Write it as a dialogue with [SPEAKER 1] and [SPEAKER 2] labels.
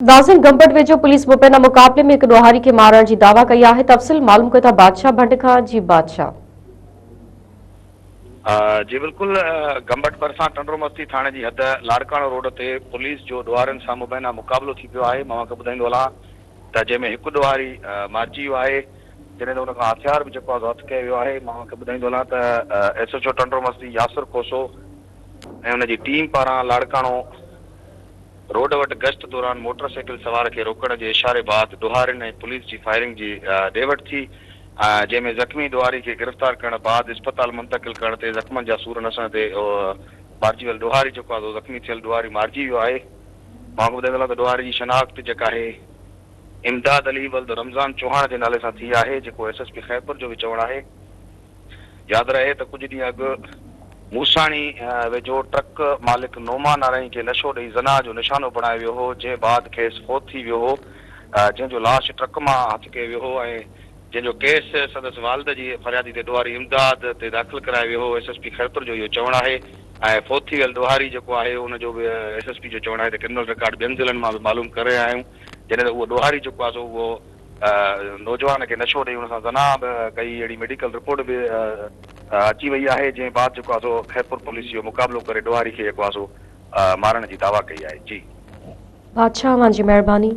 [SPEAKER 1] ناظرين گمبٽ ويجهو پوليس مبينا مقابلي ۾ هڪ ڏوهاري کي مارڻ جي دعويٰ ڪئي آهي تفصيل معلوم ڪيو ٿا بادشاهه ڀنڊ کان جي بادشاهه.
[SPEAKER 2] جي بلڪل گمبٽ ڀرسان ٽنڊو مستي ٿاڻي جي حد لاڙڪاڻو روڊ تي پوليس جو ڏوهارين سان مبينا مقابلو ٿي پيو آهي مان اوهان کي ٻڌائيندو هلان ته جنهن ۾ هڪ ڏوهاري مارجي ويو آهي جڏهن ته ان کان هٿيار به جيڪو آهي سو هٿ ڪيو ويو آهي مان اوهان کي ٻڌائيندو هلان ته S H O Tando Masti Yasir Khoso ۽ ان جي ٽيم پاران لاڙڪاڻو روڊ وٽ گشت دوران موٽر سائيڪل سوار کي روڪڻ جي اشاري بعد ڏوهارين ۽ پوليس جي فائرنگ جي ڏي وٺ ٿي، جنهن ۾ زخمي ڏوهاري کي گرفتار ڪرڻ بعد اسپتال منتقل ڪرڻ تي زخمن جا سور نه سهڻ تي مارجي ويل ڏوهاري جيڪو آهي سو زخمي ٿيل ڏوهاري مارجي ويو آهي. مان ٻڌائيندو هلان ته ڏوهاري جي شناخت جيڪا آهي امداد علي ولد رمضان چوهاڻ جي نالي سان ٿي آهي، جيڪو ايس ايس پي خيرپور جو به چوڻ آهي. ياد رهي ته ڪجهه ڏينهن اڳ موساڻي ويجهو ٽرڪ مالڪ نعمان آرائين کي نشو ڏئي زنا جو نشانو بڻايو ويو هو، جنهن بعد کيس فوت ٿي ويو هو، جنهن جو لاش ٽرڪ مان هٿ ڪيو ويو هو ۽ جنهن جو ڪيس سندس والد جي فريادي تي ڏوهاري امداد تي داخل ڪرايو ويو هو، ايس ايس پي خيرپور جو اهو چوڻ آهي ۽ فوت ٿي ويل ڏوهاري جيڪو آهي ان جو به ايس ايس پي جو چوڻ آهي ته ڪرمنل رڪارڊ ٻين ضلعن مان به معلوم ڪري رهيا آهيون، جڏهن ته اهو ڏوهاري جيڪو آهي سو اهو نوجوان کي نشو ڏئي ان سان زنا به ڪئي اهڙي ميڊيڪل رپورٽ به اچي وئي آهي جنهن بعد جيڪو آهي سو خيرپور پوليس اهو مقابلو ڪري ڏوهاري کي جيڪو آهي سو مارڻ جي دعويٰ ڪئي آهي جي.
[SPEAKER 1] بادشاهه اوهان جي مهرباني.